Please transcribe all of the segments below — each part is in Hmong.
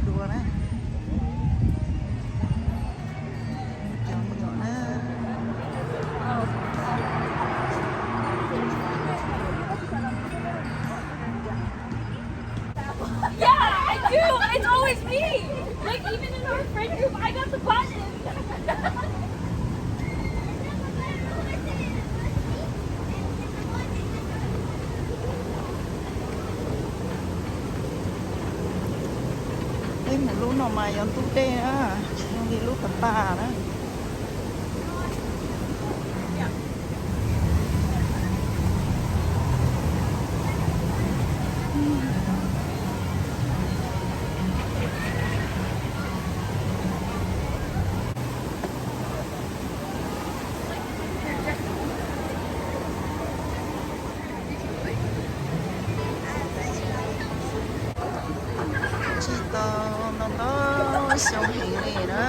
Dua na. Cov me nyuam na. Yeah, I do. It's always me. Like, even in our friend group, I got the button. Peb mus lub no mas yog ntug dej na, zoo li lub tas tas na. Tsis tau ntau ntau xyoo heev li na,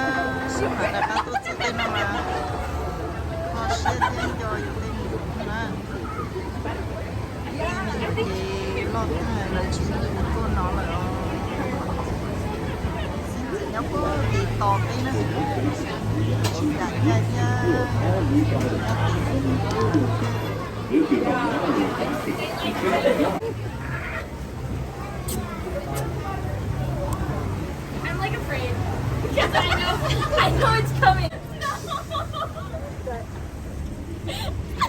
mas rov qab tuaj txog tej no mas kho siab thiab nco yus tej mus na. Tej me nyuam ces loj tag lawv tsis nco yus tuaj no lawm os. Xib ntxwv nyob puag tim tos peb na, tsis kam caij thiab. I'm, like, afraid because I know, I know it's coming.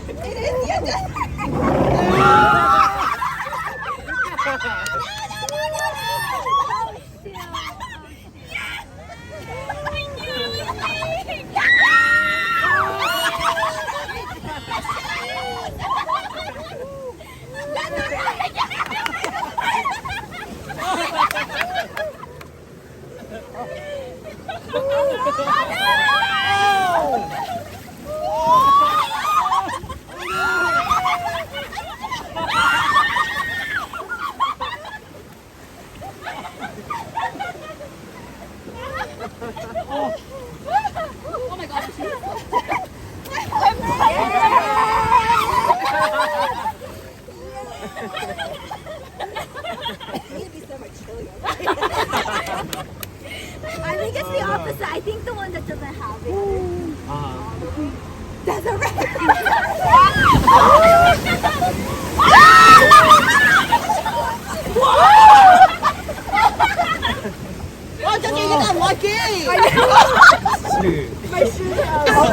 It is. Oh my God. You need to be so much chillier. I think it's the opposite. I think the one that doesn't have it. Doesn't. Oh, Johnny, you got lucky. My shoes are all.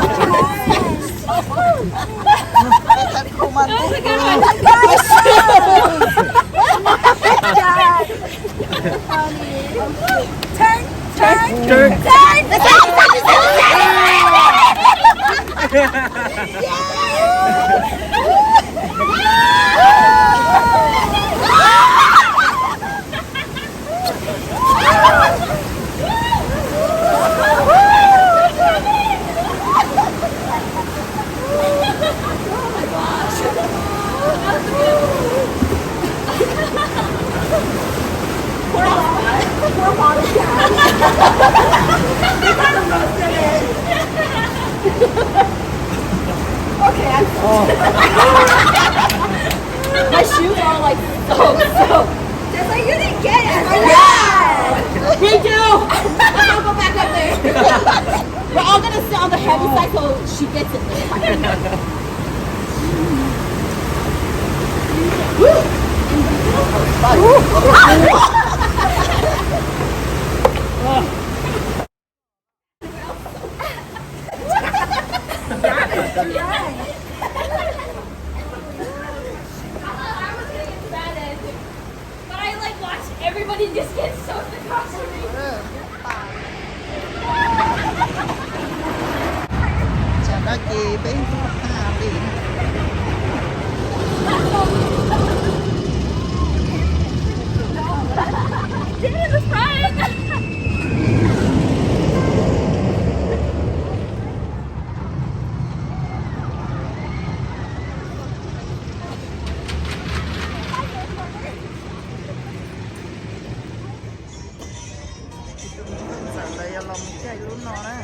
Turn, turn, turn, turn. Okay, I'm My shoes are, like, so soaked. Just like you didn't get it. Yeah. We do. Let's all go back up there. We're all gonna sit on the heavy side so she gets it. But I, like, watch everybody just get soaked across the room. Tsam no ces peb tuaj tag li. Dude, it's fine. Tus me ntxawm lawv yuav los mus caij lub no na,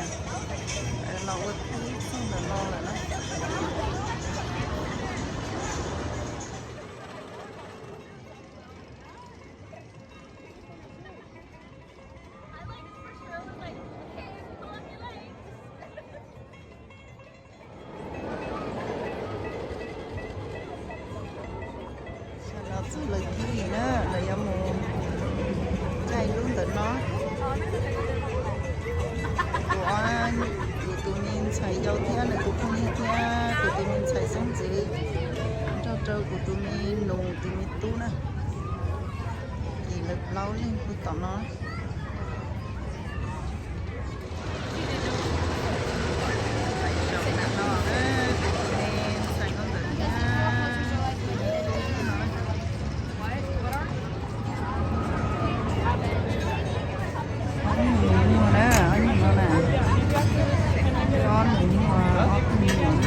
los ua tib txoj ntawm no lawm na. Yau thiab nws tus phooj ywg thiab kuv tus me ntxhais xeeb ntxwv nrog rau kuv tus me nus tus me tub na. Ces lawv plaub leeg pw tom no. Ob nyuag no na, ob nyuag no na, ob nus nyuag ob tug me nyuam.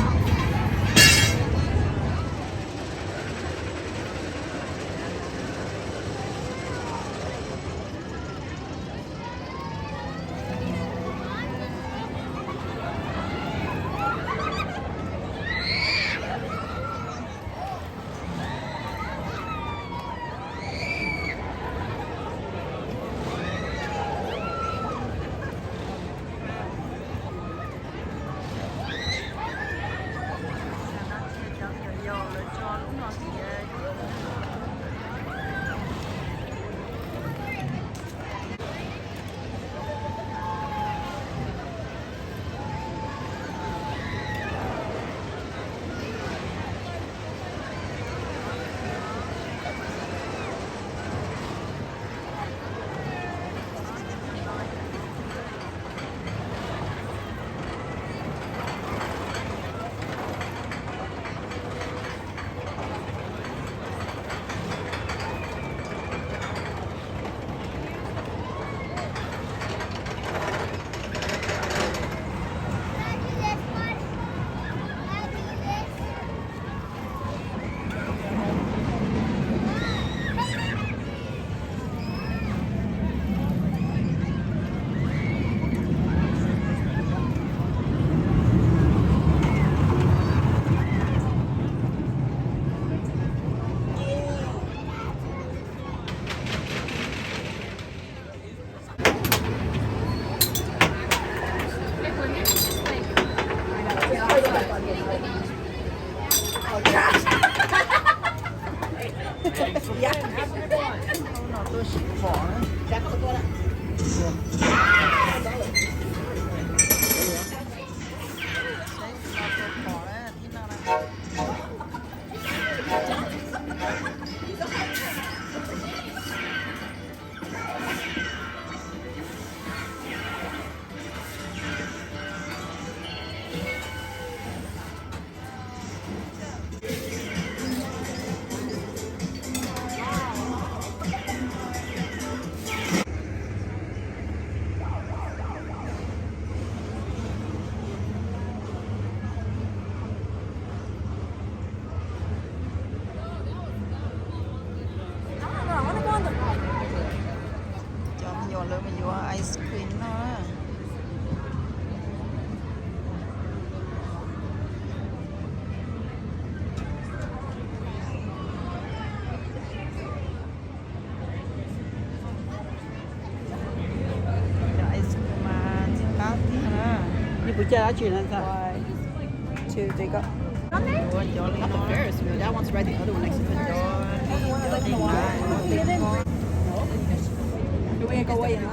Cov me nyuam lawv mus yuav ice cream no. Cov ice cream mas ntxim qab tiag na. Ua cov li no. Cov li no.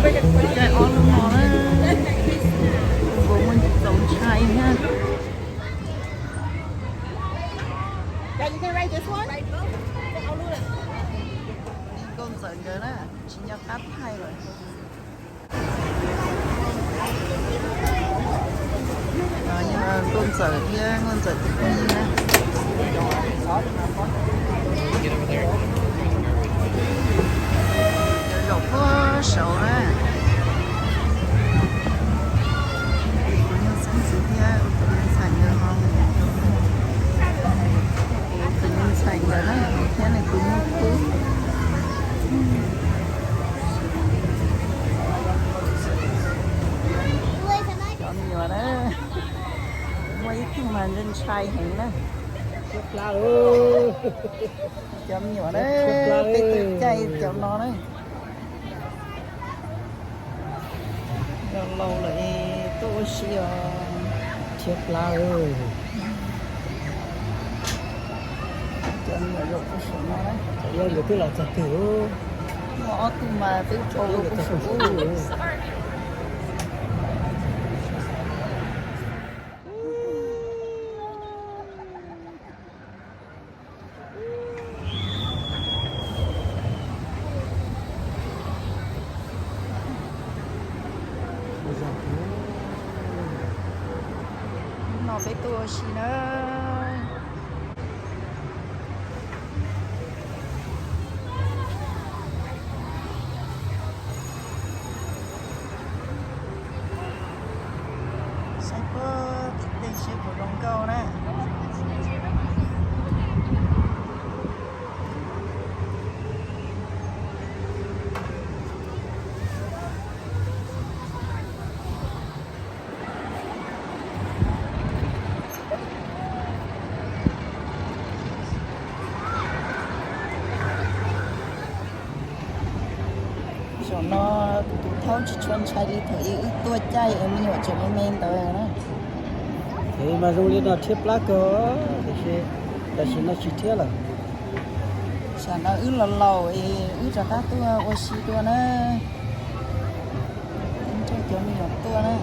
Peb caij ob lub no na. Kuv muaj txaus ntshai thiab. Nkauj ntxawm nkawd na, tsis nco qab thaij lawm. Nkauj ntxawm thiab nkauj ntxawm tus phooj ywg na. Zaum puag saud na. Kuv nyuag xeeb ntxwv thiab kuv tus me ntxhais nkawd ho mus. Kuv tus me ntxhais nkawd na, kuv thiab nws tus nyuag tub. Cov me nyuam na, muaj ib tug mas ntshai heev na. Cov me nyuam na, tej tug caij cov no na. Yog laus lawm tuaj ua si os. Thiab plab. Cov me nyuam zaum puag saum no na. Yog nkawd twb los txog twg. Muaj ob tug mas twb tau los puag saum ub. Peb tuaj ua si na. Saib puag tim tej seb puas zoo nkauj na. Saum no tus thaub tsis tshua ntshai li thaum ub wb tuaj caij es me nyuam tseem me me ntawd na. Mas zoo li no thiab plab kawg, tiam sis tam sim no tsis thiab lawm. Saum no wb los laus es wb rov qab tuaj ua si dua na. Nrog cov me nyuam tuaj na.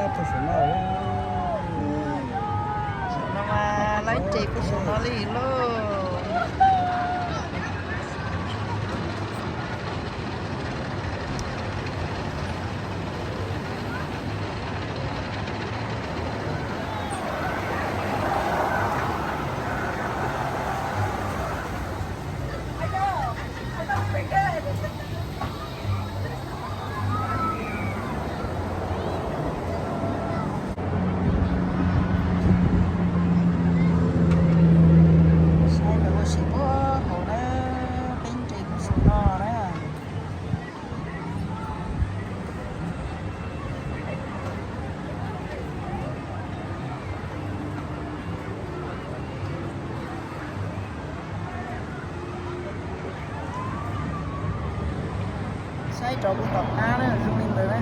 Lab rau saum no, saum no mas lab ntses puag saum no li lauj. Saib lawv ua si puag hauv na, peb nres puag saum no na. Saib rov mus tom qab na, zoo li ntawd na.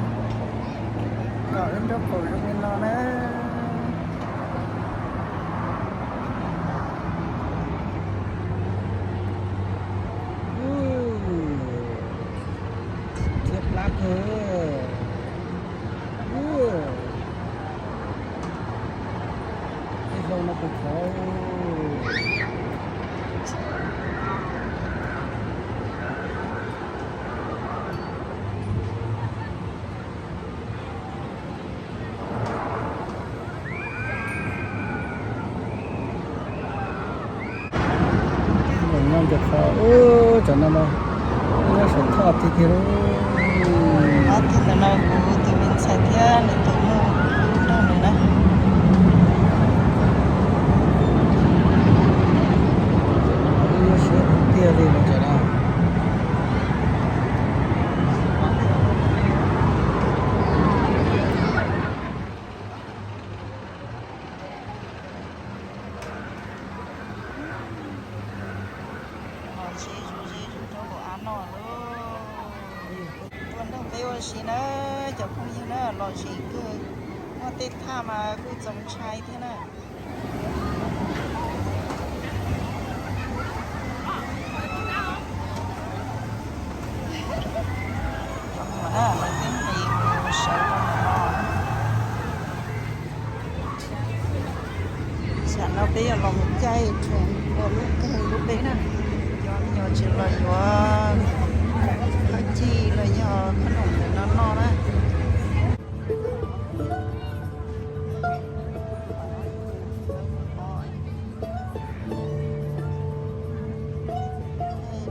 Kom wb nraub qaum zoo li no na. Thiab plab kawg. Tej hlau no puas khov. Nyob ncua qhov ub, cov no mas nyob saum thoj tiag tiag li. Ob tug ntawm no kuv tus me ntxhais thiab nws tus muaj nrog nws na. Lub siab tiag li no cov no. Los ze zus ze zus rau hauv av no lauj. Tuaj nrog peb ua si na cov phooj ywg na, lom zem kawg. Muaj tej thaj mas kuj txaus ntshai thiab na. Cov muam na, lawv twb nqis mus sawv rau hauv no. Tsam no peb yuav los mus caij train ua lub kawg lub peb na. Cov me nyuam tseem los yuav khob cij los yog khob noom ntawm no noj na.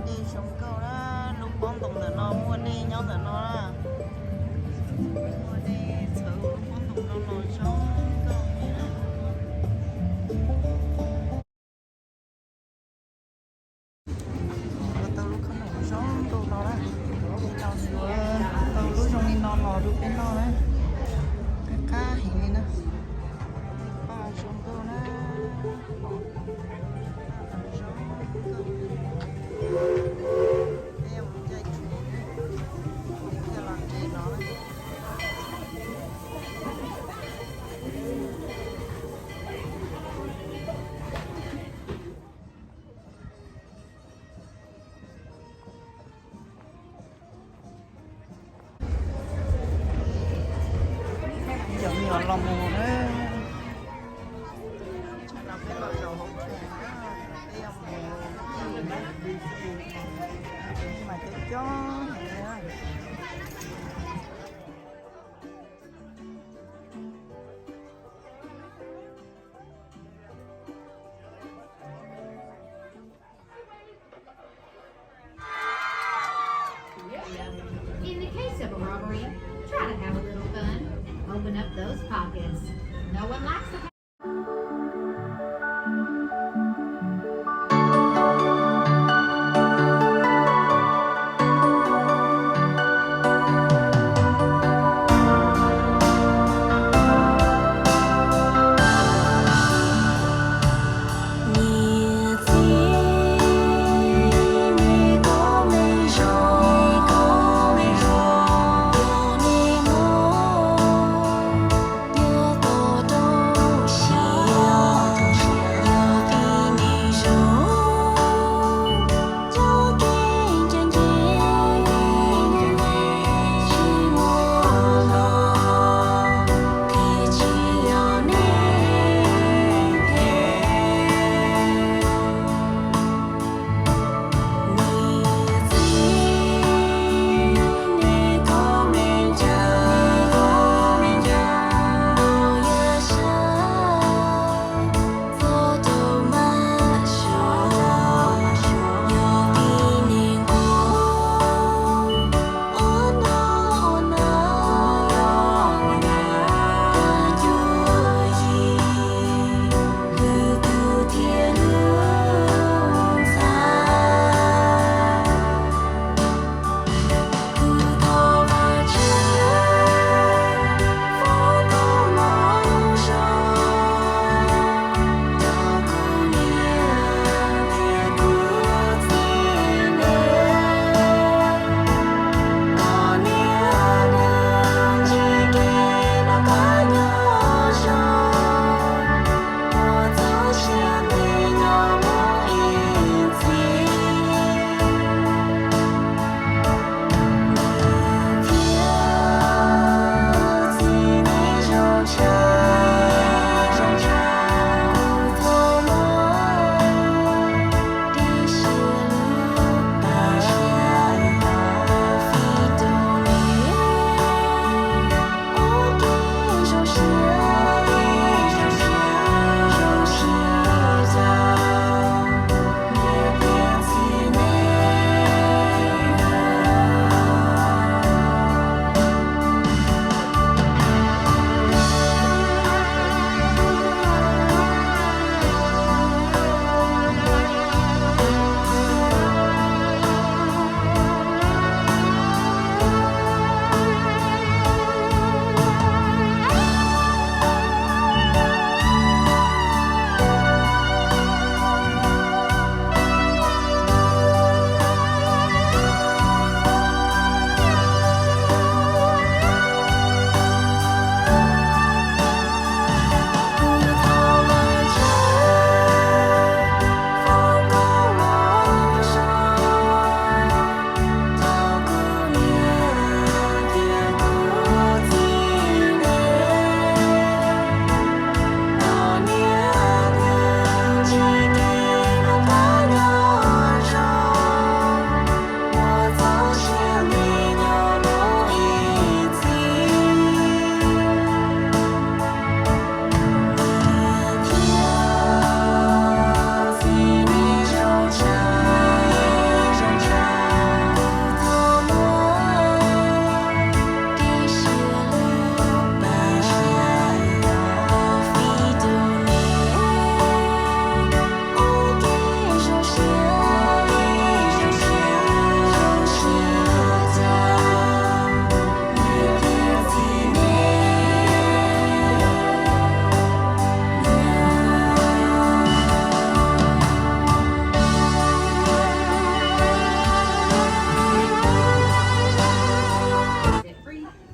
Dej zoo nkauj na, lub pob ntoos ntawm no muaj dej nyob ntawm no na. Muaj dej txhawv lub pob ntoos no los zoo nkauj. Yuav tau lub khob noom zoo nkauj no na. Li no yuav tau lub zoo li no los rau peb noj na. Qab qab heev li na. Paj zoo nkauj na. Paj zoo nkauj. Peb mus caij tsheb, peb thiaj los nres no. Cov me nyuam los mus na. Tsam no peb los zaum hauv tsheb. Robbery. Try to have a little fun. Open up those pockets. No one likes a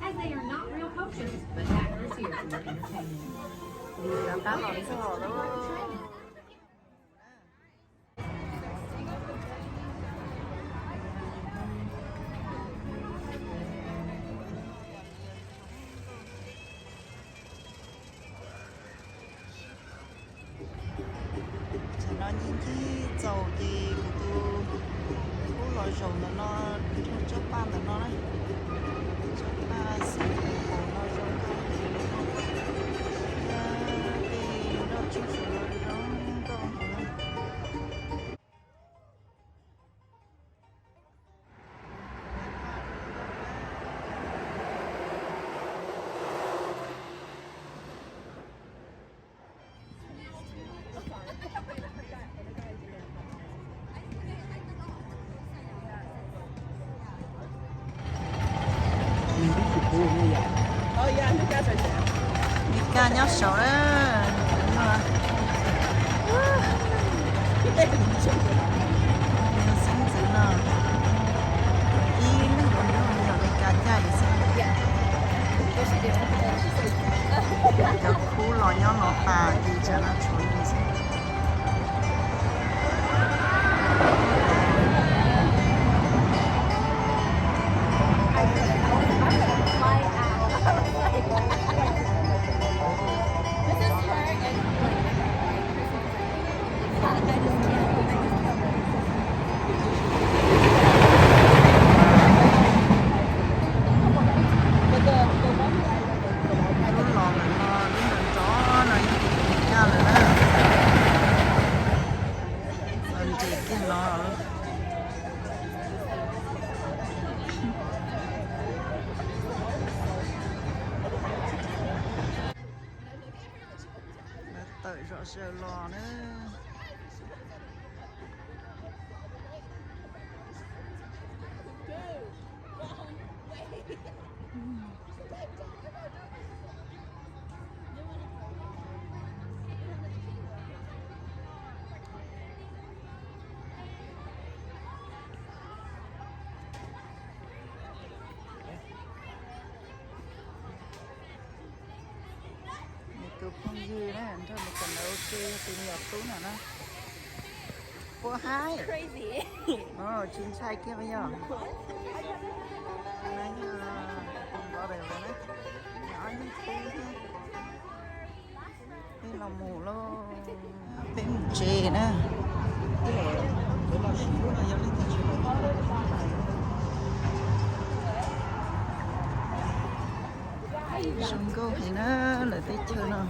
As they are not real potions, but actors here for your entertainment. Tam no ncig ncig txaus ces kuv tus tub los zaum ntawm no, tsob paj ntawm no na, tsob paj xwb, no zoo nkauj, tej nroj tsuj saum no zoo nkauj heev na. Meskas nyob saud na. Xeeb ntxwv no, ib leeg ua nyuj yog Meskas caj xwb. Cov khub los nyob no tas ces tsam no tshuav yus xwb. Lub los ntawm no, lub ntawm no yog tus nyuj lawm na. Los nres kiag no. Tawm zom zaws los na. Nws tus phooj ywg na, nrog nws kawm ntawv ua ke, tus me nyuam tub no na. Puas haib? Tsis ntshai kiag puas yog? Ob niag tub thiab. Peb los mus lauj, peb mus tsev na. Zoo nkauj heev na lawv teb chaws no.